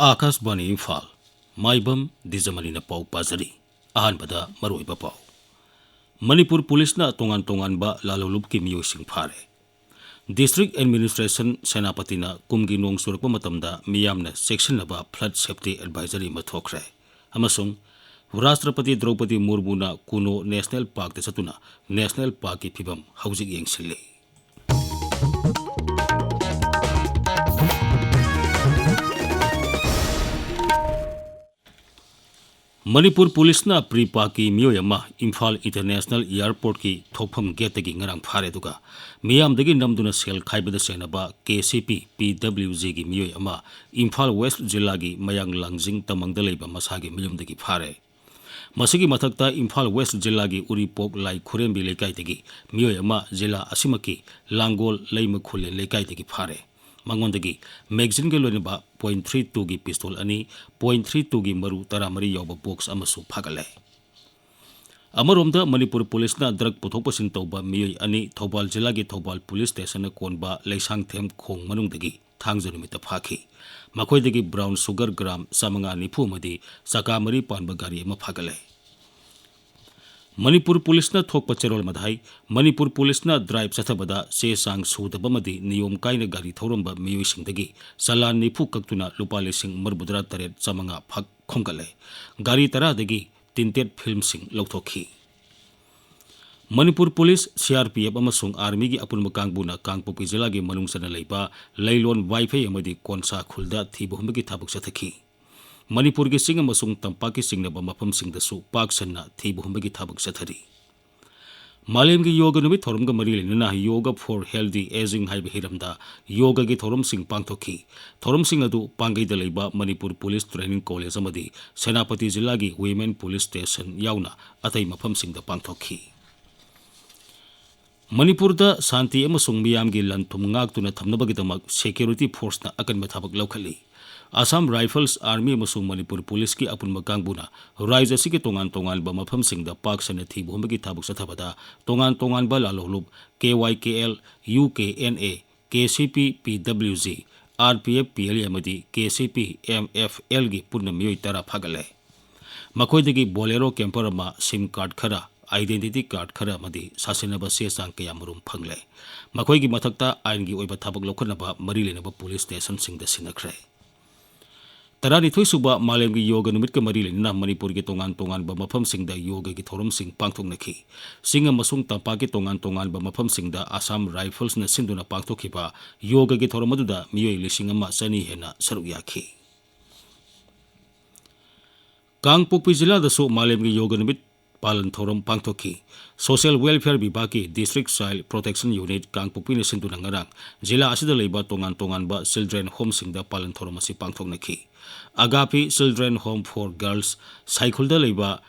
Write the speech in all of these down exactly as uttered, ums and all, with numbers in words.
ꯑꯥꯀꯥꯁꯕꯥꯅꯤ ꯏꯝꯐꯥꯜ, ꯃꯥꯏꯕꯝ ꯗꯤꯖꯃꯅꯤꯅ ꯄꯥꯎ ꯄꯥꯖꯔꯤ꯫ ꯑꯍꯥꯟꯕꯗ ꯃꯔꯨꯑꯣꯏꯕ ꯄꯥꯎ꯫ ꯃꯅꯤꯄꯨꯔ ꯄꯨꯂꯤꯁꯅ ꯇꯣꯉꯥꯟ ꯇꯣꯉꯥꯟꯕ ꯂꯥꯂꯣꯡꯂꯨꯞꯀꯤ ꯃꯤꯑꯣꯏꯁꯤꯡ ꯐꯥꯔꯦ꯫ District Administration ꯁꯦꯅꯥꯄꯇꯤꯅ ꯀꯨꯝꯒꯤ ꯅꯣꯡ ꯆꯨꯔꯛꯄ ꯃꯇꯝꯗ ꯃꯤꯌꯥꯝꯅ ꯆꯦꯛꯁꯤꯟꯅꯕ flood safety advisory ꯑꯃ ꯊꯣꯛꯈ꯭ꯔꯦ꯫ ꯑꯃꯁꯨꯡ ꯔꯥꯁꯇ꯭ꯔꯄꯇꯤ ꯗ꯭ꯔꯧꯄꯗꯤ ꯃꯨꯔꯃꯨꯅ ꯀꯨꯅꯣ National Parkꯇ ꯆꯠꯇꯨꯅ National Parkꯀꯤ ꯐꯤꯕꯝ ꯍꯧꯖꯤꯛ ꯌꯦꯡꯁꯤꯜꯂꯤ꯫ ꯃꯅꯤꯄꯨꯔ ꯄꯨꯂꯤꯁꯅ ꯄ꯭ꯔꯤ ꯄꯥꯛꯀꯤ ꯃꯤꯑꯣꯏ ꯑꯃ ꯏꯝꯐꯥꯜ International Airportꯀꯤ ꯊꯣꯛꯐꯝ gateꯇꯒꯤ ꯉꯔꯥꯡ ꯐꯥꯔꯦ, ꯑꯗꯨꯒ ꯃꯤꯌꯥꯝꯗꯒꯤ ꯅꯝꯗꯨꯅ ꯁꯦꯜ ꯈꯥꯏꯕꯗ ꯁꯦꯟꯅꯕ KCP PWGꯒꯤ ꯃꯤꯑꯣꯏ ꯑꯃ ꯏꯝꯐꯥꯜ West ꯖꯤꯂꯥꯒꯤ ꯃꯌꯥꯡ ꯂꯥꯡꯖꯤꯡ ꯇꯃꯪꯗ ꯂꯩꯕ ꯃꯁꯥꯒꯤ ꯃꯌꯨꯝꯗꯒꯤ ꯐꯥꯔꯦ꯫ ꯃꯁꯤꯒꯤ ꯃꯊꯛꯇ ꯏꯝꯐꯥꯜ West ꯖꯤꯂꯥꯒꯤ ꯎꯔꯤꯄꯣꯛ ꯂꯥꯏ ꯈꯨꯔꯦꯝꯕꯤ ꯂꯩꯀꯥꯏꯗꯒꯤ ꯃꯤꯑꯣꯏ ꯑꯃ ꯖꯤꯂꯥ ꯑꯁꯤꯃꯛꯀꯤ ꯂꯥꯡꯒꯣꯜ ꯂꯩꯃ ꯈꯨꯂꯦꯟ ꯂꯩꯀꯥꯏꯗꯒꯤ ꯐꯥꯔꯦ꯫ ꯃꯉꯣꯟꯗꯒꯤ magazineꯒ ꯂꯣꯏꯅꯕ point three twoꯒꯤ pistol ꯑꯅꯤ, point three twoꯒꯤ ꯃꯔꯨ ꯇꯔꯥꯃꯔꯤ ꯌꯥꯎꯕ box ꯑꯃꯁꯨ ꯐꯥꯒꯠꯂꯦ꯫ ꯑꯃꯔꯣꯝꯗ, ꯃꯅꯤꯄꯨꯔ ꯄꯨꯂꯤꯁꯅ drug ꯄꯨꯊꯣꯛ ꯄꯨꯁꯤꯟ ꯇꯧꯕ ꯃꯤꯑꯣꯏ ꯑꯅꯤ ꯊꯧꯕꯥꯜ ꯖꯤꯂꯥꯒꯤ ꯊꯧꯕꯥꯜ ꯄꯨꯂꯤꯁ ꯁ꯭ꯇꯦꯁꯟꯅ ꯀꯣꯟꯕ ꯂꯩꯁꯥꯡꯊꯦꯝ ꯈꯣꯡ ꯃꯅꯨꯡꯗꯒꯤ ꯊꯥꯡꯖ ꯅꯨꯃꯤꯠꯇ ꯐꯥꯈꯤ꯫ ꯃꯈꯣꯏꯗꯒꯤ brown sugar gram ꯆꯥꯃꯉꯥ ꯅꯤꯐꯨ ꯑꯃꯗꯤ ꯆꯀꯥ ꯃꯔꯤ ꯄꯥꯟꯕ ꯒꯥꯔꯤ ꯑꯃ ꯐꯥꯒꯠꯂꯦ꯫ ꯃꯅꯤꯄꯨꯔ ꯄꯨꯂꯤꯁꯅ ꯊꯣꯛꯄ ꯆꯦꯔꯣꯜ ꯑꯃꯗ ꯍꯥꯏ, ꯃꯅꯤꯄꯨꯔ ꯄꯨꯂꯤꯁꯅ drive ꯆꯠꯊꯕꯗ ꯆꯦ ꯆꯥꯡ ꯁꯨꯗꯕ ꯑꯃꯗꯤ ꯅꯤꯌꯣꯝ ꯀꯥꯏꯅ ꯒꯥꯔꯤ ꯊꯧꯔꯝꯕ ꯃꯤꯑꯣꯏꯁꯤꯡꯗꯒꯤ ꯆꯂꯥꯟ ꯅꯤꯐꯨ ꯀꯛꯇꯨꯅ ꯂꯨꯄꯥ ꯂꯤꯁꯤꯡ ꯃꯔꯤꯐꯨꯇꯔꯥ ꯇꯔꯦꯠ ꯆꯥꯃꯉꯥ ꯐꯛ ꯈꯣꯝꯒꯠꯂꯦ꯫ ꯒꯥꯔꯤ ꯇꯔꯥꯗꯒꯤ tinted filmꯁꯤꯡ ꯂꯧꯊꯣꯛꯈꯤ꯫ ꯃꯅꯤꯄꯨꯔ ꯄꯨꯂꯤꯁ, CRPF ꯑꯃꯁꯨꯡ Armyꯒꯤ ꯑꯄꯨꯟꯕ ꯀꯥꯡꯕꯨꯅ ꯀꯥꯡꯄꯣꯛꯄꯤ ꯖꯤꯂꯥꯒꯤ ꯃꯅꯨꯡ ꯆꯟꯅ ꯂꯩꯕ ꯂꯩꯂꯣꯟ ꯋꯥꯏꯐꯩ ꯑꯃꯗꯤ ꯀꯣꯟꯁꯥ ꯈꯨꯜꯗ ꯊꯤꯕ ꯍꯨꯝꯕꯒꯤ ꯊꯕꯛ ꯆꯠꯊꯈꯤ꯫ ꯃꯅꯤꯄꯨꯔꯒꯤ ꯆꯤꯡ ꯑꯃꯁꯨꯡ ꯇꯝꯄꯥꯛꯀꯤ ꯆꯤꯡꯅꯕ ꯃꯐꯝꯁꯤꯡꯗꯁꯨ ꯄꯥꯛ ꯁꯟꯅ ꯊꯤꯕ ꯍꯨꯝꯕꯒꯤ ꯊꯕꯛ ꯆꯠꯊꯔꯤ꯫ ꯃꯥꯂꯦꯝꯒꯤ ꯌꯣꯒ ꯅꯨꯃꯤꯠ ꯊꯧꯔꯝꯒ ꯃꯔꯤ ꯂꯩꯅꯅ Yoga for Healthy Aging ꯍꯥꯏꯕ ꯍꯤꯔꯝꯗ ꯌꯣꯒꯒꯤ ꯊꯧꯔꯝꯁꯤꯡ ꯄꯥꯡꯊꯣꯛꯈꯤ꯫ ꯊꯧꯔꯝꯁꯤꯡ ꯑꯗꯨ ꯄꯥꯡꯒꯩꯗ ꯂꯩꯕ ꯃꯅꯤꯄꯨꯔ ꯄꯨꯂꯤꯁ ꯇ꯭ꯔꯦꯅꯤꯡ ꯀꯣꯂꯦꯖ ꯑꯃꯗꯤ ꯁꯦꯅꯥꯄꯇꯤ ꯖꯤꯂꯥꯒꯤ Women Police Station ꯌꯥꯎꯅ ꯑꯇꯩ ꯃꯐꯝꯁꯤꯡꯗ ꯄꯥꯡꯊꯣꯛꯈꯤ꯫ ꯃꯅꯤꯄꯨꯔꯗ ꯁꯥꯟꯇꯤ ꯑꯃꯁꯨꯡ ꯃꯤꯌꯥꯝꯒꯤ ꯂꯟ ꯊꯨꯝ ꯉꯥꯛꯇꯨꯅ ꯊꯝꯅꯕꯒꯤꯗꯃꯛ security forceꯅ ꯑꯀꯟꯕ ꯊꯕꯛ ꯂꯧꯈꯠꯂꯤ꯫ Assam Rifles, Army ꯑꯃꯁꯨꯡ ꯃꯅꯤꯄꯨꯔ ꯄꯨꯂꯤꯁꯀꯤ ꯑꯄꯨꯟꯕ ꯀꯥꯡꯕꯨꯅ ꯔꯥꯖ꯭ꯌ ꯑꯁꯤꯒꯤ ꯇꯣꯉꯥꯟ ꯇꯣꯉꯥꯟꯕ ꯃꯐꯝꯁꯤꯡꯗ ꯄꯥꯛ ꯁꯟꯅ ꯊꯤꯕ ꯍꯨꯝꯕꯒꯤ ꯊꯕꯛ ꯆꯠꯊꯕꯗ ꯇꯣꯉꯥꯟ ꯇꯣꯉꯥꯟꯕ ꯂꯥꯂꯣꯡꯂꯨꯞ KYKL, UKNA, KCP, PWG, RPF PLA ꯑꯃꯗꯤ KCP MFL ꯒꯤ ꯄꯨꯟꯅ ꯃꯤꯑꯣꯏ ꯇꯔꯥ ꯐꯥꯒꯠꯂꯦ꯫ ꯃꯈꯣꯏꯗꯒꯤ Bolero camper ꯑꯃ, SIM card ꯈꯔ, identity card ꯈꯔ ꯑꯃꯗꯤ ꯁꯥꯁꯤꯟꯅꯕ ꯆꯦ ꯆꯥꯡ ꯀꯌꯥ ꯃꯔꯨꯝ ꯐꯪꯂꯦ꯫ ꯃꯈꯣꯏꯒꯤ ꯃꯊꯛꯇ ꯑꯥꯏꯟꯒꯤ ꯑꯣꯏꯕ ꯊꯕꯛ ꯂꯧꯈꯠꯅꯕ ꯃꯔꯤ ꯂꯩꯅꯕ ꯄꯨꯂꯤꯁ ꯁ꯭ꯇꯦꯁꯟꯁꯤꯡꯗ ꯁꯤꯟꯅꯈ꯭ꯔꯦ꯫ ꯇꯔꯥꯅꯤꯊꯣꯏ ꯁꯨꯕ ꯃꯥꯂꯦꯝꯒꯤ ꯌꯣꯒ ꯅꯨꯃꯤꯠꯀ ꯃꯔꯤ ꯂꯩꯅꯅ ꯃꯅꯤꯄꯨꯔꯒꯤ ꯇꯣꯉꯥꯟ ꯇꯣꯉꯥꯟꯕ ꯃꯐꯝꯁꯤꯡꯗ ꯌꯣꯒꯒꯤ ꯊꯧꯔꯝꯁꯤꯡ ꯄꯥꯡꯊꯣꯛꯅꯈꯤ꯫ ꯆꯤꯡ ꯑꯃꯁꯨꯡ ꯇꯝꯄꯥꯛꯀꯤ ꯇꯣꯉꯥꯟ ꯇꯣꯉꯥꯟꯕ ꯃꯐꯝꯁꯤꯡꯗ Assam Riflesꯅ ꯁꯤꯟꯗꯨꯅ ꯄꯥꯡꯊꯣꯛꯈꯤꯕ ꯌꯣꯒꯒꯤ ꯊꯧꯔꯝ ꯑꯗꯨꯗ ꯃꯤꯑꯣꯏ ꯂꯤꯁꯤꯡ ꯑꯃ ꯆꯅꯤ ꯍꯦꯟꯅ ꯁꯔꯨꯛ ꯌꯥꯈꯤ꯫ ꯀꯥꯡꯄꯣꯛꯄꯤ ꯖꯤꯂꯥꯗꯁꯨ ꯃꯥꯂꯦꯝꯒꯤ ꯌꯣꯒ ꯅꯨꯃꯤꯠ ꯄꯥꯂꯟ ꯊꯧꯔꯝ ꯄꯥꯡꯊꯣꯛꯈꯤ꯫ Social Welfare ꯕꯤꯚꯥꯒꯀꯤ District Child Protection Unit ꯀꯥꯡꯄꯣꯛꯄꯤꯅ ꯁꯤꯟꯗꯨꯅ ꯉꯔꯥꯡ ꯖꯤꯂꯥ ꯑꯁꯤꯗ ꯂꯩꯕ ꯇꯣꯉꯥꯟ ꯇꯣꯉꯥꯟꯕ children homeꯁꯤꯡꯗ ꯄꯥꯂꯟ ꯊꯧꯔꯝ ꯑꯁꯤ ꯄꯥꯡꯊꯣꯛꯅꯈꯤ꯫ Agape Children Home for Girls, ꯁꯥꯏꯈꯨꯜꯗ ꯂꯩꯕ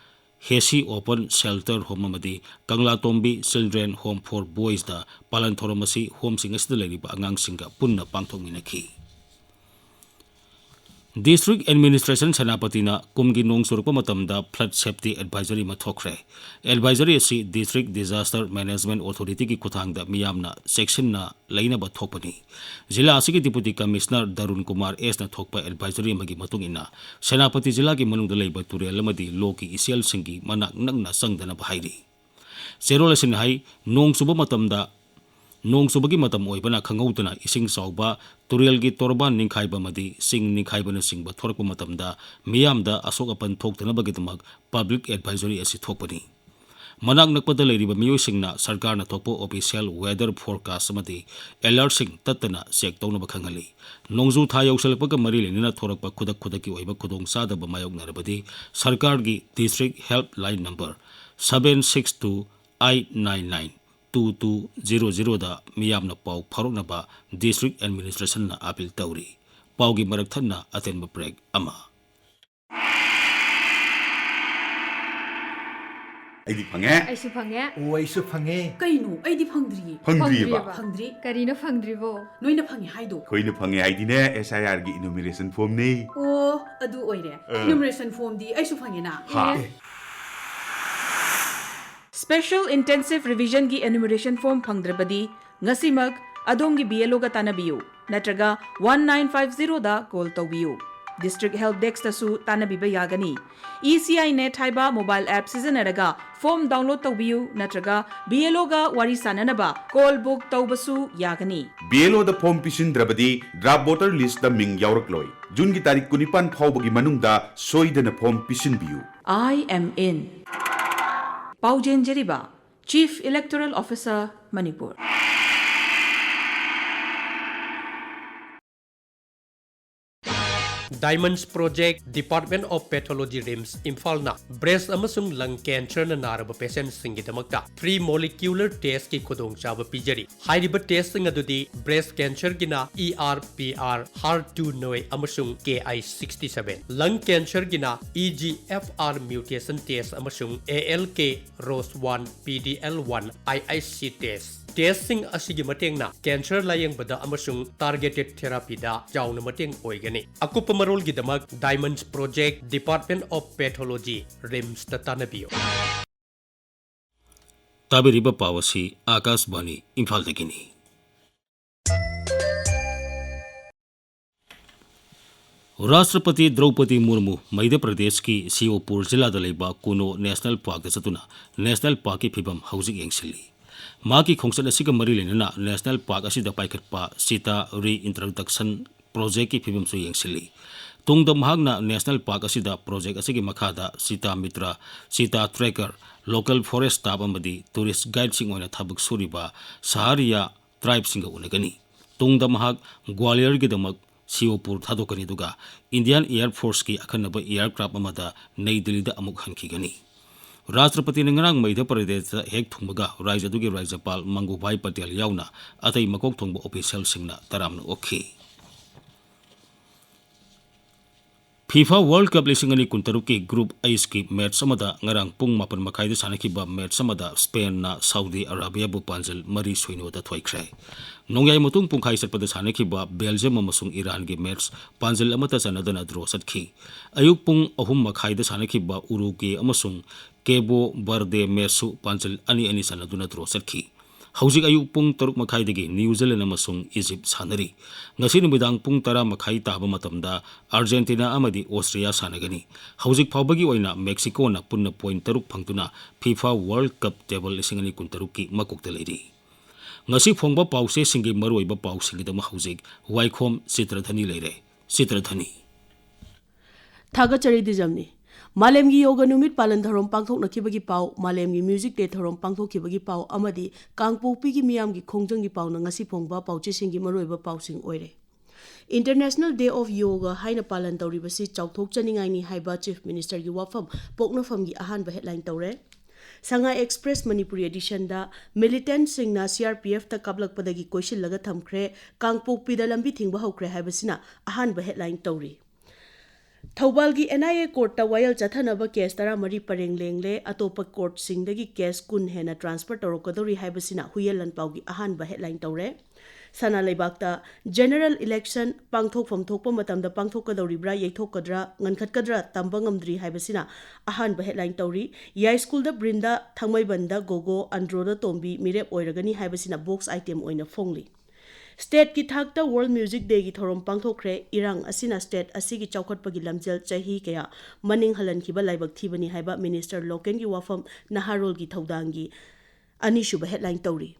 Hesi Open Shelter Home ꯑꯃꯗꯤ ꯀꯪꯂꯥꯇꯣꯝꯕꯤ Children Home for Boysꯗ ꯄꯥꯂꯟ ꯊꯧꯔꯝ ꯑꯁꯤ homeꯁꯤꯡ ꯑꯁꯤꯗ ꯂꯩꯔꯤꯕ ꯑꯉꯥꯡꯁꯤꯡꯒ ꯄꯨꯟꯅ ꯄꯥꯡꯊꯣꯛꯃꯤꯟꯅꯈꯤ꯫ District Administration ꯁꯦꯅꯥꯄꯇꯤꯅ ꯀꯨꯝꯒꯤ ꯅꯣꯡ ꯆꯨꯔꯛꯄ ꯃꯇꯝꯗ flood safety advisory ꯑꯃ ꯊꯣꯛꯈ꯭ꯔꯦ꯫ Advisory ꯑꯁꯤ District Disaster Management Authorityꯒꯤ ꯈꯨꯠꯊꯥꯡꯗ ꯃꯤꯌꯥꯝꯅ ꯆꯦꯛꯁꯤꯟꯅ ꯂꯩꯅꯕ ꯊꯣꯛꯄꯅꯤ꯫ ꯖꯤꯂꯥ ꯑꯁꯤꯒꯤ Deputy Commissioner ꯗꯔꯨꯟ ꯀꯨꯃꯥꯔ ꯑꯦꯁꯅ ꯊꯣꯛꯄ advisory ꯑꯃꯒꯤ ꯃꯇꯨꯡ ꯏꯟꯅ, ꯁꯦꯅꯥꯄꯇꯤ ꯖꯤꯂꯥꯒꯤ ꯃꯅꯨꯡꯗ ꯂꯩꯕ ꯇꯨꯔꯦꯜ ꯑꯃꯗꯤ ꯂꯣꯛꯀꯤ ꯏꯆꯦꯜꯁꯤꯡꯒꯤ ꯃꯅꯥꯛ ꯅꯛꯅ ꯆꯪꯗꯅꯕ ꯍꯥꯏꯔꯤ꯫ ꯆꯦꯔꯣꯜ ꯑꯁꯤꯅ ꯍꯥꯏ, ꯅꯣꯡ ꯆꯨꯕ ꯃꯇꯝꯗ, ꯅꯣꯡ ꯆꯨꯕꯒꯤ ꯃꯇꯝ ꯑꯣꯏꯕꯅ ꯈꯪꯍꯧꯗꯅ ꯏꯁꯤꯡ ꯆꯥꯎꯕ, ꯇꯨꯔꯦꯜꯒꯤ ꯇꯣꯔꯕꯥꯟ ꯅꯤꯡꯈꯥꯏꯕ ꯑꯃꯗꯤ ꯆꯤꯡ ꯅꯤꯡꯈꯥꯏꯕꯅꯆꯤꯡꯕ ꯊꯣꯔꯛꯄ ꯃꯇꯝꯗ ꯃꯤꯌꯥꯝꯗ ꯑꯁꯣꯛ ꯑꯄꯟ ꯊꯣꯛꯇꯅꯕꯒꯤꯗꯃꯛ public advisory ꯑꯁꯤ ꯊꯣꯛꯄꯅꯤ꯫ ꯃꯅꯥꯛ ꯅꯛꯄꯗ ꯂꯩꯔꯤꯕ ꯃꯤꯑꯣꯏꯁꯤꯡꯅ ꯁꯔꯀꯥꯔꯅ ꯊꯣꯛꯄ official weather forecast ꯑꯃꯗꯤ alertꯁꯤꯡ ꯇꯠꯇꯅ check ꯇꯧꯅꯕ ꯈꯪꯍꯜꯂꯤ꯫ ꯅꯣꯡꯖꯨ ꯊꯥ ꯌꯧꯁꯤꯜꯂꯛꯄꯒ ꯃꯔꯤ ꯂꯩꯅꯅ ꯊꯣꯔꯛꯄ ꯈꯨꯗꯛ ꯈꯨꯗꯛꯀꯤ ꯑꯣꯏꯕ ꯈꯨꯗꯣꯡꯆꯥꯗꯕ ꯃꯥꯌꯣꯛꯅꯔꯕꯗꯤ ꯁꯔꯀꯥꯔꯒꯤ District Helpline number seven six two eight nine nine two two zero zeroꯗ ꯃꯤꯌꯥꯝꯅ ꯄꯥꯎ ꯐꯥꯎꯔꯛꯅꯕ District Administrationꯅ appeal ꯇꯧꯔꯤ꯫ ꯄꯥꯎꯒꯤ ꯃꯔꯛ ꯊꯠꯅ ꯑꯇꯦꯟꯕ break ꯑꯃ꯫ ꯑꯩꯗꯤ ꯐꯪꯉꯦ꯫ ꯑꯩꯁꯨ ꯐꯪꯉꯦ꯫ ꯑꯣ, ꯑꯩꯁꯨ ꯐꯪꯉꯦ꯫ ꯀꯩꯅꯣ? ꯑꯩꯗꯤ ꯐꯪꯗ꯭ꯔꯤꯌꯦ꯫ ꯐꯪꯗ꯭ꯔꯤꯌꯦꯕ? ꯐꯪꯗ꯭ꯔꯤꯌꯦꯕ꯫ ꯐꯪꯗ꯭ꯔꯤ꯫ ꯀꯔꯤꯅꯣ ꯐꯪꯗ꯭ꯔꯤꯕꯣ? ꯅꯣꯏꯅ ꯐꯪꯉꯦ ꯍꯥꯏꯗꯣ? ꯑꯩꯈꯣꯏꯅ ꯐꯪꯉꯦ ꯍꯥꯏꯗꯤꯅꯦ, SIRꯒꯤ enumeration formꯅꯦ꯫ ꯑꯣ, ꯑꯗꯨ ꯑꯣꯏꯔꯦ꯫ ꯑ꯫ Enumeration formꯗꯤ ꯑꯩꯁꯨ ꯐꯪꯉꯦꯅ꯫ ꯍꯥ? ꯑꯦ꯫ Special Intensive Revisionꯒꯤ enumeration form ꯐꯪꯗ꯭ꯔꯕꯗꯤ ꯉꯁꯤꯃꯛ ꯑꯗꯣꯝꯒꯤ BLOꯒ ꯇꯥꯟꯅꯕꯤꯌꯨ꯫ ꯅꯠꯇ꯭ꯔꯒ one nine five zero ꯗ call ꯇꯧꯕꯤꯌꯨ꯫ District Help Desk ꯇꯁꯨ ꯇꯥꯟꯅꯕꯤꯕ ꯌꯥꯒꯅꯤ꯫ E C I Net ꯍꯥꯏꯕ mobile app ꯁꯤꯖꯤꯟꯅꯔꯒ form download ꯇꯧꯕꯤꯌꯨ ꯅꯠꯇ꯭ꯔꯒ B L O ꯒ ꯋꯥꯔꯤ ꯁꯥꯅꯅꯕ call book ꯇꯧꯕꯁꯨ ꯌꯥꯒꯅꯤ꯫ B L O ꯗ form ꯄꯤꯁꯤꯟꯗ꯭ꯔꯕꯗꯤ draft voter list ꯇ ꯃꯤꯡ ꯌꯥꯎꯔꯛꯂꯣꯏ꯫ June ꯒꯤ ꯇꯥꯔꯤꯛ ꯀꯨꯟꯅꯤꯄꯥꯟ ꯐꯥꯎꯕꯒꯤ ꯃꯅꯨꯡꯗ ꯁꯣꯏꯗꯅ form ꯄꯤꯁꯤꯟꯕꯤꯌꯨ꯫ I am in꯫ ꯄꯥꯎꯖꯦꯟꯖꯔꯤꯕ Chief Electoral Officer, Manipur. Diamonds Project, Department of Pathology, RIMS, ꯏꯝꯐꯥꯜꯅ breast ꯑꯃꯁꯨꯡ lung cancer ꯅ ꯅꯥꯔꯕ patients ꯁꯤꯡꯒꯤꯗꯃꯛꯇ free molecular test ꯀꯤ ꯈꯨꯗꯣꯡꯆꯥꯕ ꯄꯤꯖꯔꯤ꯫ ꯍꯥꯏꯔꯤꯕ test ꯁꯤꯡ ꯑꯗꯨꯗꯤ breast cancer ꯒꯤꯅ E R P R, HER two neu ꯑꯃꯁꯨꯡ K I sixty seven, lung cancer ꯒꯤꯅ E G F R mutation test ꯑꯃꯁꯨꯡ A L K ROS one, P D L one, I I C test꯫ Test ꯁꯤꯡ ꯑꯁꯤꯒꯤ ꯃꯇꯦꯡꯅ cancer ꯂꯥꯌꯦꯡꯕꯗ ꯑꯃꯁꯨꯡ targeted therapy ꯗ ꯆꯥꯎꯅ ꯃꯇꯦꯡ ꯑꯣꯏꯒꯅꯤ꯫ ꯑꯀꯨꯞꯄ ꯃꯔꯣꯜꯒꯤꯗꯃꯛ Diamonds Project, Department of Pathology, RIMS ꯇ ꯇꯥꯟꯅꯕꯤꯌꯨ꯫ ꯇꯥꯕꯤꯔꯤꯕ ꯄꯥꯎ ꯑꯁꯤ ꯑꯥꯀꯥꯁꯕꯥꯅꯤ ꯏꯝꯐꯥꯜꯗꯒꯤꯅꯤ꯫ ꯔꯥꯁꯇ꯭ꯔꯄꯇꯤ ꯗ꯭ꯔꯧꯄꯗꯤ ꯃꯨꯔꯃꯨ ꯃꯙ꯭ꯌ ꯄ꯭ꯔꯗꯦꯁꯀꯤ ꯁꯤꯑꯣꯄꯨꯔ ꯖꯤꯂꯥꯗ ꯂꯩꯕ ꯀꯨꯅꯣ ꯅꯦꯁꯅꯦꯜ ꯄꯥꯔꯛꯇ ꯆꯠꯇꯨꯅ ꯅꯦꯁꯅꯦꯜ ꯄꯥꯔꯛꯀꯤ ꯐꯤꯕꯝ ꯍꯧꯖꯤꯛ ꯌꯦꯡꯁꯤꯜꯂꯤ꯫ ꯃꯍꯥꯛꯀꯤ ꯈꯣꯡꯆꯠ ꯑꯁꯤꯒ ꯃꯔꯤ ꯂꯩꯅꯅ ꯅꯦꯁꯅꯦꯜ ꯄꯥꯔꯛ ꯑꯁꯤꯗ ꯄꯥꯏꯈꯠꯄ ꯆꯤꯇꯥ ꯔꯤꯏꯟꯇ꯭ꯔꯣꯗꯛꯁꯟ ꯄ꯭ꯔꯣꯖꯦꯛꯀꯤ ꯐꯤꯕꯝꯁꯨ ꯌꯦꯡꯁꯤꯜꯂꯤ꯫ ꯇꯨꯡꯗ ꯃꯍꯥꯛꯅ ꯅꯦꯁꯅꯦꯜ ꯄꯥꯔꯛ ꯑꯁꯤꯗ ꯄ꯭ꯔꯣꯖꯦꯛ ꯑꯁꯤꯒꯤ ꯃꯈꯥꯗ cheetah mitra, cheetah tracker, local forest staff ꯑꯃꯗꯤ ꯇꯨꯔꯤꯁ ꯒꯥꯏꯗꯁꯤꯡ ꯑꯣꯏꯅ ꯊꯕꯛ ꯁꯨꯔꯤꯕ ꯁꯍꯥꯔꯤꯌꯥ ꯇ꯭ꯔꯥꯏꯕꯁꯤꯡꯒ ꯎꯅꯒꯅꯤ꯫ ꯇꯨꯡꯗ ꯃꯍꯥꯛ ꯒ꯭ꯋꯥꯂꯤꯌꯔꯒꯤꯗꯃꯛ ꯁꯤꯑꯣꯄꯨꯔ ꯊꯥꯗꯣꯛꯀꯅꯤ, ꯑꯗꯨꯒ ꯏꯟꯗꯤꯌꯥꯟ ꯑꯦꯌꯔ ꯐꯣꯔꯁꯀꯤ ꯑꯈꯟꯅꯕ ꯑꯦꯌꯔꯀ꯭ꯔꯥꯐ ꯑꯃꯗ ꯅꯩ ꯗꯤꯜꯂꯤꯗ ꯑꯃꯨꯛ ꯍꯟꯈꯤꯒꯅꯤ꯫ ꯔꯥꯁꯇ꯭ꯔꯄꯇꯤꯅ ꯉꯔꯥꯡ ꯃꯙ꯭ꯌ ꯄ꯭ꯔꯗꯦꯁꯇ ꯍꯦꯛ ꯊꯨꯡꯕꯒ ꯔꯥꯖ꯭ꯌ ꯑꯗꯨꯒꯤ ꯔꯥꯖ꯭ꯌꯄꯥꯜ ꯃꯪꯒꯨꯚꯥꯏ ꯄꯇꯦꯜ ꯌꯥꯎꯅ ꯑꯇꯩ ꯃꯀꯣꯛ ꯊꯣꯡꯕ ꯑꯣꯐꯤꯁꯤꯌꯦꯜꯁꯤꯡꯅ ꯇꯔꯥꯝꯅ ꯑꯣꯛꯈꯤ꯫ ꯐꯤꯐꯥ ꯋꯥꯔꯜꯗ ꯀꯞ ꯂꯤꯁꯤꯡ ꯑꯅꯤ ꯀꯨꯟꯇꯔꯨꯛꯀꯤ ꯒ꯭ꯔꯨꯞ ꯑꯩꯆꯀꯤ ꯃꯦꯠꯆ ꯑꯃꯗ ꯉꯔꯥꯡ ꯄꯨꯡ ꯃꯥꯄꯟ ꯃꯈꯥꯏꯗ ꯁꯥꯟꯅꯈꯤꯕ ꯃꯦꯠꯆ ꯑꯃꯗ ꯁ꯭ꯄꯦꯟꯅ ꯁꯥꯎꯗꯤ ꯑꯔꯥꯕꯤꯌꯥꯕꯨ ꯄꯥꯟꯖꯜ ꯃꯔꯤ ꯁꯣꯏꯅꯣꯗ ꯊꯣꯏꯈ꯭ꯔꯦ꯫ ꯅꯣꯡꯌꯥꯏ ꯃꯇꯨꯡ ꯄꯨꯡꯈꯥꯏ ꯆꯠꯄꯗ ꯁꯥꯟꯅꯈꯤꯕ ꯕꯦꯜꯖꯤꯌꯝ ꯑꯃꯁꯨꯡ ꯏꯔꯥꯟꯒꯤ ꯃꯦꯠꯆ ꯄꯥꯟꯖꯜ ꯑꯃꯠꯇ ꯆꯟꯅꯗꯅ ꯗ꯭ꯔꯣ ꯆꯠꯈꯤ꯫ ꯑꯌꯨꯛ ꯄꯨꯡ ꯑꯍꯨꯝ ꯃꯈꯥꯏꯗ ꯁꯥꯟꯅꯈꯤꯕ ꯎꯔꯨꯒ꯭ꯋꯦ ꯑꯃꯁꯨꯡ ꯀꯦꯕꯣ ꯕꯔꯗꯦ ꯃꯦꯠꯆꯁꯨ ꯄꯥꯟꯖꯜ ꯑꯅꯤ ꯑꯅꯤ ꯆꯟꯅꯗꯨꯅ ꯗ꯭ꯔꯣ ꯆꯠꯈꯤ꯫ ꯍꯧꯖꯤꯛ ꯑꯌꯨꯛ ꯄꯨꯡ ꯇꯔꯨꯛ ꯃꯈꯥꯏꯗꯒꯤ ꯅ꯭ꯌꯨ ꯖꯤꯂꯦꯟ ꯑꯃꯁꯨꯡ ꯏꯖꯤꯞ ꯁꯥꯟꯅꯔꯤ꯫ ꯉꯁꯤ ꯅꯨꯃꯤꯗꯥꯡ ꯄꯨꯡ ꯇꯔꯥ ꯃꯈꯥꯏ ꯇꯥꯕ ꯃꯇꯝꯗ ꯑꯥꯔꯖꯦꯟꯇꯤꯅꯥ ꯑꯃꯗꯤ ꯑꯣꯁꯇ꯭ꯔꯤꯌꯥ ꯁꯥꯟꯅꯒꯅꯤ꯫ ꯍꯧꯖꯤꯛ ꯐꯥꯎꯕꯒꯤ ꯑꯣꯏꯅ ꯃꯦꯛꯁꯤꯀꯣꯅ ꯄꯨꯟꯅ ꯄꯣꯏꯟ ꯇꯔꯨꯛ ꯐꯪꯗꯨꯅ ꯐꯤꯐꯥ ꯋꯥꯔꯜꯗ ꯀꯞ ꯇꯦꯕꯜ ꯂꯤꯁꯤꯡ ꯑꯅꯤ ꯀꯨꯟꯇꯔꯨꯛꯀꯤ ꯃꯀꯣꯛꯇ ꯂꯩꯔꯤ꯫ ꯉꯁꯤ ꯐꯣꯡꯕ ꯄꯥꯎꯆꯦꯁꯤꯡꯒꯤ ꯃꯔꯨꯑꯣꯏꯕ ꯄꯥꯎꯁꯤꯡꯒꯤꯗꯃꯛ ꯍꯧꯖꯤꯛ ꯋꯥꯏꯈꯣꯝ ꯆꯤꯇ꯭ꯔꯙꯅꯤ ꯂꯩꯔꯦ꯫ ꯆꯤꯇ꯭ꯔꯙꯅꯤ꯫ ꯊꯥꯒꯠꯆꯔꯤ ꯗꯤꯖꯝꯅꯤ꯫ ꯃꯥꯂꯦꯝꯒꯤ ꯌꯣꯒ ꯅꯨꯃꯤꯠ ꯄꯥꯂꯟ ꯊꯧꯔꯝ ꯄꯥꯡꯊꯣꯛꯅꯈꯤꯕꯒꯤ ꯄꯥꯎ, ꯃꯥꯂꯦꯝꯒꯤ ꯃ꯭ꯌꯨꯖꯤꯛ ꯗꯦ ꯊꯧꯔꯝ ꯄꯥꯡꯊꯣꯛꯈꯤꯕꯒꯤ ꯄꯥꯎ ꯑꯃꯗꯤ ꯀꯥꯡꯄꯣꯛꯄꯤꯒꯤ ꯃꯤꯌꯥꯝꯒꯤ ꯈꯣꯡꯖꯪꯒꯤ ꯄꯥꯎꯅ ꯉꯁꯤ ꯐꯣꯡꯕ ꯄꯥꯎꯆꯦꯁꯤꯡꯒꯤ ꯃꯔꯨꯑꯣꯏꯕ ꯄꯥꯎꯁꯤꯡ ꯑꯣꯏꯔꯦ꯫ International Day of Yoga ꯍꯥꯏꯅ ꯄꯥꯂꯟ ꯇꯧꯔꯤꯕꯁꯤ ꯆꯥꯎꯊꯣꯛꯆꯅꯤꯡꯉꯥꯏꯅꯤ ꯍꯥꯏꯕ ꯆꯤꯐ ꯃꯤꯅꯤꯁꯇꯔꯒꯤ ꯋꯥꯐꯝ ꯄꯣꯛꯅꯐꯝꯒꯤ ꯑꯍꯥꯟꯕ ꯍꯦꯗꯂꯥꯏꯟ ꯇꯧꯔꯦ꯫ ꯁꯉꯥꯏ express Manipuri ꯑꯦꯗꯤꯁꯟꯗ ꯃꯤꯂꯤꯇꯦꯟꯠꯁꯤꯡꯅ C R P ꯑꯦꯐꯇ ꯀꯥꯞꯂꯛꯄꯗꯒꯤ ꯀꯣꯏꯁꯤꯜꯂꯒ ꯊꯝꯈ꯭ꯔꯦ, ꯀꯥꯡꯄꯣꯛꯄꯤꯗ ꯂꯝꯕꯤ ꯊꯤꯡꯕ ꯍꯧꯈ꯭ꯔꯦ ꯍꯥꯏꯕꯁꯤꯅ ꯑꯍꯥꯟꯕ ꯍꯦꯗꯂꯥꯏꯟ ꯇꯧꯔꯤ꯫ ꯊꯧꯕꯥꯜꯒꯤ ꯑꯦꯟ ꯑꯥꯏ ꯑꯦ ꯀꯣꯔꯠꯇ ꯋꯥꯌꯦꯜ ꯆꯠꯊꯅꯕ ꯀꯦꯁ ꯇꯔꯥꯃꯔꯤ ꯄꯔꯦꯡ ꯂꯦꯡꯂꯦ, ꯑꯇꯣꯞꯄ ꯀꯣꯔꯠꯁꯤꯡꯗꯒꯤ ꯀꯦꯁ ꯀꯨꯟ ꯍꯦꯟꯅ ꯇ꯭ꯔꯥꯟꯁꯐꯔ ꯇꯧꯔꯛꯀꯗꯧꯔꯤ ꯍꯥꯏꯕꯁꯤꯅ ꯍꯨꯏꯌꯦꯟ ꯂꯥꯟꯄꯥꯎꯒꯤ ꯑꯍꯥꯟꯕ ꯍꯦꯗꯂꯥꯏꯟ ꯇꯧꯔꯦ꯫ ꯁꯅꯥ ꯂꯩꯕꯥꯛꯇ ꯖꯦꯅꯔꯦꯜ ꯏꯂꯦꯛꯁꯟ ꯄꯥꯡꯊꯣꯛꯐꯝ ꯊꯣꯛꯄ ꯃꯇꯝꯗ ꯄꯥꯡꯊꯣꯛꯀꯗꯧꯔꯤꯕ꯭ꯔꯥ, ꯌꯩꯊꯣꯛꯀꯗ꯭ꯔꯥ, ꯉꯟꯈꯠꯀꯗ꯭ꯔꯥ ꯇꯝꯕ ꯉꯝꯗ꯭ꯔꯤ ꯍꯥꯏꯕꯁꯤꯅ ꯑꯍꯥꯟꯕ ꯍꯦꯗꯂꯥꯏꯟ ꯇꯧꯔꯤ꯫ ꯌꯥꯏꯁ꯭ꯀꯨꯜꯗ ꯕ꯭ꯔꯤꯟꯗꯥ, ꯊꯥꯡꯃꯩꯕꯟꯗ ꯒꯣꯒꯣ, ꯑꯟꯗ꯭ꯔꯣꯗ ꯇꯣꯝꯕꯤ ꯃꯤꯔꯦꯞ ꯑꯣꯏꯔꯒꯅꯤ ꯍꯥꯏꯕꯁꯤꯅ ꯕꯣꯛꯁ ꯑꯥꯏꯇꯦꯝ ꯑꯣꯏꯅ ꯐꯣꯡꯂꯤ꯫ ꯁ꯭ꯇꯦꯠꯀꯤ ꯊꯥꯛꯇ ꯋꯥꯔꯜꯗ ꯃ꯭ꯌꯨꯖꯤꯛ ꯗꯦꯒꯤ ꯊꯧꯔꯝ ꯄꯥꯡꯊꯣꯛꯈ꯭ꯔꯦ꯫ ꯏꯔꯥꯡ ꯑꯁꯤꯅ ꯁ꯭ꯇꯦꯠ ꯑꯁꯤꯒꯤ ꯆꯥꯎꯈꯠꯄꯒꯤ ꯂꯝꯖꯦꯜ ꯆꯍꯤ ꯀꯌꯥ ꯃꯅꯤꯡ ꯍꯜꯍꯟꯈꯤꯕ ꯂꯥꯏꯕꯛ ꯊꯤꯕꯅꯤ ꯍꯥꯏꯕ ꯃꯤꯅꯤꯁꯇꯔ ꯂꯣꯀꯦꯟꯒꯤ ꯋꯥꯐꯝ ꯅꯍꯥꯔꯣꯜꯒꯤ ꯊꯧꯗꯥꯡꯒꯤ ꯑꯅꯤꯁꯨꯕ ꯍꯦꯗꯂꯥꯏꯟ ꯇꯧꯔꯤ꯫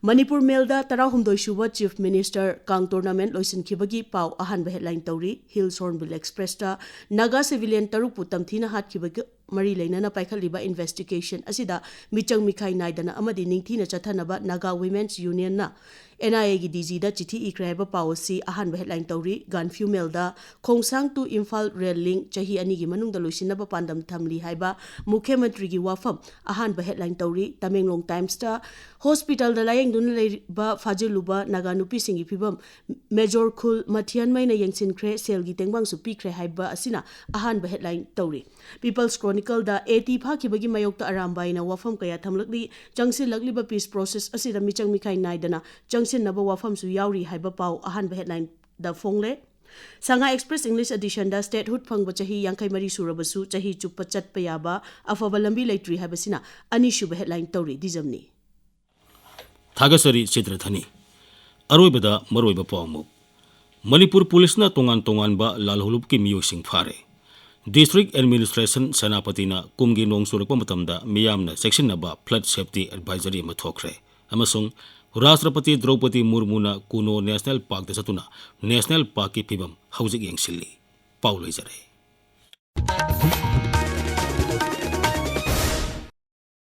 ꯃꯅꯤꯄꯨꯔ ꯃꯦꯜꯗ ꯇꯔꯥꯍꯨꯝꯗꯣꯏ ꯁꯨꯕ ꯆꯤꯐ ꯃꯤꯅꯤꯁꯇꯔ ꯀꯥꯡ ꯇꯣꯔꯅꯥꯃꯦꯟꯠ ꯂꯣꯏꯁꯤꯟꯈꯤꯕꯒꯤ ꯄꯥꯎ ꯑꯍꯥꯟꯕ ꯍꯦꯗꯂꯥꯏꯟ ꯇꯧꯔꯤ꯫ ꯍꯤꯜꯁ ꯍꯣꯔꯟꯕꯤꯜ ꯑꯦꯛꯁꯄ꯭ꯔꯦꯁꯇ ꯅꯥꯒꯥ ꯁꯤꯚꯤꯂꯤꯌꯟ ꯇꯔꯨꯛꯄꯨ ꯇꯝꯊꯤꯅ ꯍꯥꯠꯈꯤꯕꯒ ꯃꯔꯤ ꯂꯩꯅꯅ ꯄꯥꯏꯈꯠꯂꯤꯕ ꯏꯟꯚꯦꯁꯇꯤꯒꯦꯁꯟ ꯑꯁꯤꯗ ꯃꯤꯆꯪ ꯃꯤꯈꯥꯏ ꯅꯥꯏꯗꯅ ꯑꯃꯗꯤ ꯅꯤꯡꯊꯤꯅ ꯆꯠꯊꯅꯕ ꯅꯥꯒꯥ ꯋꯤꯃꯦꯟꯁ ꯌꯨꯅꯤꯌꯟꯅ ꯑꯦꯟ ꯑꯥꯏ ꯑꯦꯒꯤ ꯗꯤ ꯖꯤꯗ ꯆꯤꯊꯤ ꯏꯈ꯭ꯔꯦ ꯍꯥꯏꯕ ꯄꯥꯎ ꯑꯁꯤ ꯑꯍꯥꯟꯕ ꯍꯦꯗꯂꯥꯏꯟ ꯇꯧꯔꯤ꯫ ꯒꯥꯟꯐ꯭ꯌꯨ ꯃꯦꯜꯗ ꯈꯣꯡꯁꯥꯡ to ꯏꯝꯐꯥꯜ ꯔꯦꯜ ꯂꯤꯡ ꯆꯍꯤ ꯑꯅꯤꯒꯤ ꯃꯅꯨꯡꯗ ꯂꯣꯏꯁꯤꯟꯅꯕ ꯄꯥꯟꯗꯝ ꯊꯝꯂꯤ ꯍꯥꯏꯕ ꯃꯨꯈ꯭ꯌꯃꯟꯇ꯭ꯔꯤꯒꯤ ꯋꯥꯐꯝ ꯑꯍꯥꯟꯕ ꯍꯦꯗꯂꯥꯏꯟ ꯇꯧꯔꯤ꯫ ꯇꯃꯦꯡꯂꯣꯡ ꯇꯥꯏꯝꯁꯇ ꯍꯣꯁꯄꯤꯇꯥꯜꯗ ꯂꯥꯌꯦꯡꯗꯨꯅ ꯂꯩꯔꯤꯕ ꯐꯥꯖꯤꯜꯂꯨꯕ ꯅꯥꯒꯥ ꯅꯨꯄꯤꯁꯤꯡꯒꯤ ꯐꯤꯕꯝ ꯃꯦꯖꯣꯔ ꯈꯨꯜ ꯃꯊꯤꯌꯟꯃꯩꯅ ꯌꯦꯡꯁꯤꯟꯈ꯭ꯔꯦ, ꯁꯦꯜꯒꯤ ꯇꯦꯡꯕꯥꯡꯁꯨ ꯄꯤꯈ꯭ꯔꯦ ꯍꯥꯏꯕ ꯑꯁꯤꯅ ꯑꯍꯥꯟꯕ ꯍꯦꯗꯂꯥꯏꯟ ꯇꯧꯔꯤ꯫ ꯄꯤꯄꯜꯁ ꯀ꯭ꯔꯣꯅꯤꯀꯜꯗ ꯑꯦ ꯇꯤ ꯐꯥꯈꯤꯕꯒꯤ ꯃꯥꯌꯣꯛꯇ ꯑꯔꯥꯝꯕꯥꯏꯅ ꯋꯥꯐꯝ ꯀꯌꯥ ꯊꯝꯂꯛꯂꯤ꯫ ꯆꯪꯁꯤꯜꯂꯛꯂꯤꯕ ꯄꯤꯁ ꯄ꯭ꯔꯣꯁꯦꯁ ꯑꯁꯤꯗ ꯃꯤꯆꯪ ꯃꯤꯈꯥꯏ ꯅꯥꯏꯗꯅ ꯆꯪꯁꯤꯟꯅꯕ ꯋꯥꯐꯝꯁꯨ ꯌꯥꯎꯔꯤ ꯍꯥꯏꯕ ꯄꯥꯎ ꯑꯍꯥꯟꯕ ꯍꯦꯗꯂꯥꯏꯟꯗ ꯐꯣꯡꯂꯦ꯫ ꯁꯉꯥꯏ ꯑꯦꯛꯁꯄ꯭ꯔꯦꯁ ꯏꯪꯂꯤꯁ ꯑꯦꯗꯤꯁꯟꯗ ꯁ꯭ꯇꯦꯠꯍꯨꯗ ꯐꯪꯕ ꯆꯍꯤ ꯌꯥꯡꯈꯩ ꯃꯔꯤ ꯁꯨꯔꯕꯁꯨ ꯆꯍꯤ ꯆꯨꯞꯄ ꯆꯠꯄ ꯌꯥꯕ ꯑꯐꯕ ꯂꯝꯕꯤ ꯂꯩꯇ꯭ꯔꯤ ꯍꯥꯏꯕꯁꯤꯅ ꯑꯅꯤꯁꯨꯕ ꯍꯦꯗꯂꯥꯏꯟ ꯇꯧꯔꯤ꯫ ꯗꯤꯖꯝꯅꯤ꯫ ꯊꯥꯒꯠꯆꯔꯤ ꯆꯤꯇ꯭ꯔꯙꯅꯤ꯫ ꯑꯔꯣꯏꯕꯗ ꯃꯔꯨꯑꯣꯏꯕ ꯄꯥꯎ ꯑꯃꯨꯛ꯫ ꯃꯅꯤꯄꯨꯔ ꯄꯨꯂꯤꯁꯅ ꯇꯣꯉꯥꯟ ꯇꯣꯉꯥꯟꯕ ꯂꯥꯜꯍꯧꯂꯨꯞꯀꯤ ꯃꯤꯑꯣꯏꯁꯤꯡ ꯐꯥꯔꯦ꯫ District Administration ꯁꯦꯅꯥꯄꯇꯤꯅ ꯀꯨꯝꯒꯤ ꯅꯣꯡ ꯆꯨꯔꯛꯄ ꯃꯇꯝꯗ ꯃꯤꯌꯥꯝꯅ ꯆꯦꯛꯁꯤꯟꯅꯕ flood safety advisory ꯑꯃ ꯊꯣꯛꯈ꯭ꯔꯦ꯫ ꯑꯃꯁꯨꯡ ꯔꯥꯁꯇ꯭ꯔꯄꯇꯤ ꯗ꯭ꯔꯧꯄꯗꯤ ꯃꯨꯔꯃꯨꯅ ꯀꯨꯅꯣ National Parkꯇ ꯆꯠꯇꯨꯅ National Parkꯀꯤ ꯐꯤꯕꯝ ꯍꯧꯖꯤꯛ ꯌꯦꯡꯁꯤꯜꯂꯤ꯫ ꯄꯥꯎ ꯂꯣꯏꯖꯔꯦ꯫